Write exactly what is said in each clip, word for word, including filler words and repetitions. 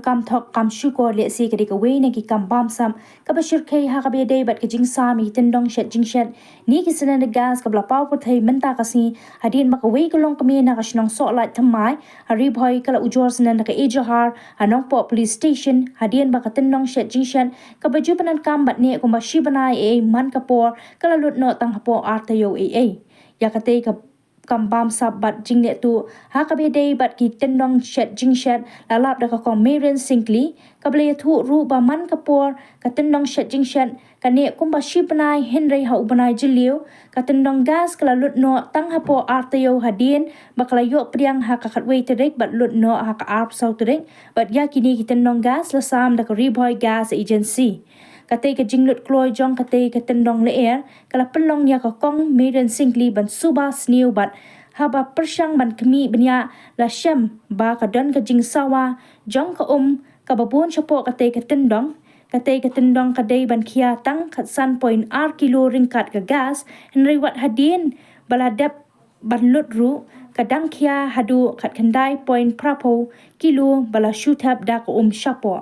kam thok kam shukor lehse ka dei kawei na ki kam bamsap kaba shyrkhei ha kaba ïadei bad ka jingsam ïa ki tyndong shet jingshet ne ki cylinder gas kaba la paw pyrthei mynta ka sngi hadien ba kawei ka longkmie na ka shnong Sohlait Thymmai ha Ri Bhoi ka la ujor shen da ka ejahar ha Nongpoh Police Station hadien ba ka tyndong shet jingshet kaba ju pyndonkam bad neh kumba shi bnai ei ei man ka por ka la lut noh tang hapoh ar taïew ei ei. Ïa katei ka kam bamsap bad jingleh tuh ha kaba ïadei bad ki tyndong shet jingshet la lap da ka kong Meiren Syngkli kaba la ïathuh ruh ba man ka por ka tyndong shet jingshet ka neh kumba shi bnai hynrei ha u bnai Jylliew ka tyndong gas ka la lut noh tang hapoh ar taïew hadien ba ka la ïoh pdiang ha ka khatwei tarik bad lut noh ha ka arphew saw tarik bad ïa kine ki tyndong gas la sam da ka Ri Bhoi Gas Agency. Katei ka jinglut kloi jong katei ka tyndong lyer ka la pynlong ïa ka kong Meiren Syngkli ban suba sniew bad haba pyrshang ban khmih bniah la shem ba ka don ka jingsawa jong ka um kaba bun shapoh katei ka tyndong. Katei ka tyndong ka dei ban khia tang khatsan point ar kilo ryngkat ka gas hynrei wat hadien ba la dep ban lut ruh ka dang khia haduh khatkhyndai point phraphew kilo ba la shu thep da ka um shapoh.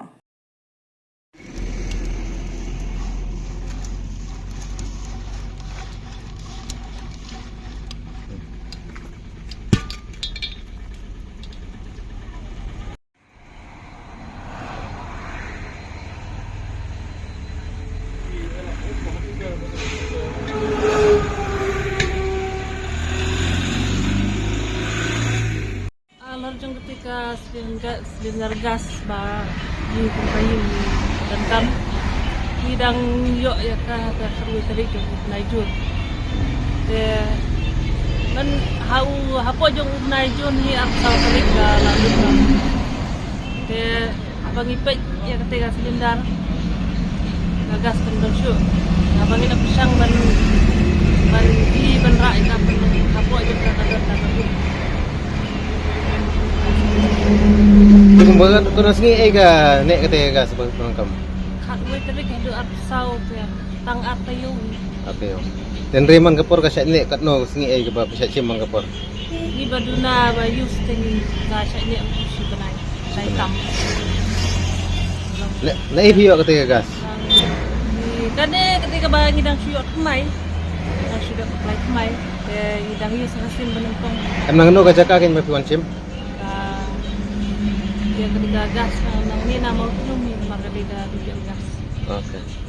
Ah, lor jong kata ka cylinder, cylinder gas ba ngi kum ka ïing donkam. Ngi dang ïoh ïa ka ha ka khatwei tarik jong u bnai Jun. Te man ha u hapoh jong u bnai Jun hi arphew saw tarik ka la lut noh. Te haba ngi peit ïa kata ka cylinder ka gas kan don shuh. Haba ngi la pyrshang ban ban ïa ban rah ïa ka ban hapoh jong ka ka don ka ka lut. Te kumba ka, ka don sngi ei ka neh kata ka gas ba pyndonkam? Khatwei tarik haduh arphew saw te tang ar taïew. Ar taïew. Te hynrei man ka por ka shait neh katno sngi ei kaba shait shim man ka por? Ngi ba duna ba use te ngi ka shait neh shi bnai. Shait kam. Na, na ei phi ïoh kata ka gas? Ngi kane kata kaba ngi dang shu ïoh thymmai. Dang shu ïoh thymmai. Te ngi dang use ha ka sien ba nyngkong. Em, na kano ka jaka kein ba phi wan shim? Ka, ïa kata ka gas na, na ngi na Mawtyrkhym ngi mar kata ka gas. Okay.